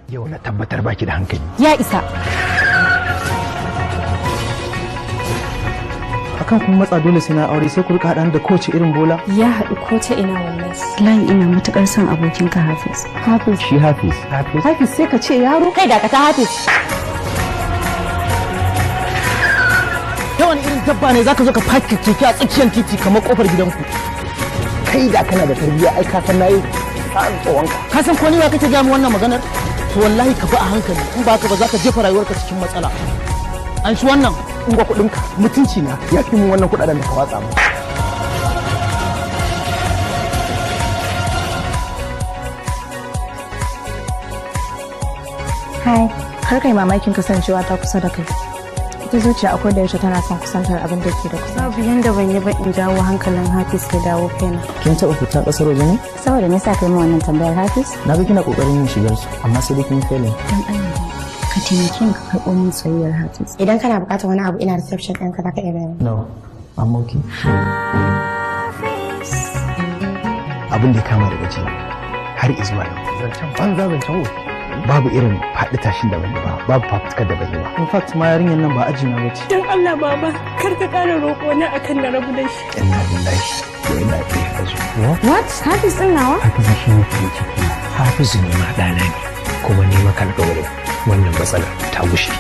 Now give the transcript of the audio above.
Yau na tabbatar baki da hankali. Ya isa. Akan kun matsa dole sai na aure, sai ku rika haɗa da kowace irin bola. Ya haɗu ko ta ina wallahi. Wallahi ina matukar son abokinka Hafiz. Hafiz. Shi Hafiz. Hafiz. Hafiz, sai ka ce yaro. Kai, dakata, Hafiz. Ta wani irin dabba ne zaka zo ka faki keke a tsakiyar titi kamar kofar gidanku? Kai da kana da tarbiyya, ai ka san nayi sa'an tsohonka. Ka san ko ni wa kake gaya min wannan maganar? To wallahi ka bi a hankali, in ba haka ba za ka jefa rayuwarka cikin matsala. An shi wannan. In ga kuɗinka, mutunci na ya fi mun wannan kuɗaɗen da ka watsa mu. Hi, kar kai mamakin kasancewa ta kusa da kai. Ita zuciya akwai da yaushe tana son kusantar abin da ke da kusa. Babu yanda ban yi ba in jawo hankalin Hafiz ya dawo kaina. Kin taɓa fita ƙasar waje ne? Saboda me yasa kai min wannan tambayar, Hafiz? Na ga kina ƙoƙarin yin shigar su, amma sai dai kin failing. Dan Allah ka taimake ni ka karɓo min soyayyar Hafiz. Idan kana buƙatar wani abu, ina reception ɗinka, za ka iya gani. No, I'm okay. Abin da ya kama daga jiya har izuwa yau, zancen banza, zancen wofi, babu irin faɗi tashin da ban yi ba, babu fafutukar da ban yi ba. In fact ma yarinyar nan ba aji na bace. Dan Allah baba, kar ka ƙara roƙo na akan na rabu da shi. Inna lillahi wa inna ilaihi raji'un. What? Hafiz din nawa? Hafizu shi ne farin ciki na. Hafizu ne ma ɗana ne, kuma ne maka alƙawarin wannan matsalar ta gushe.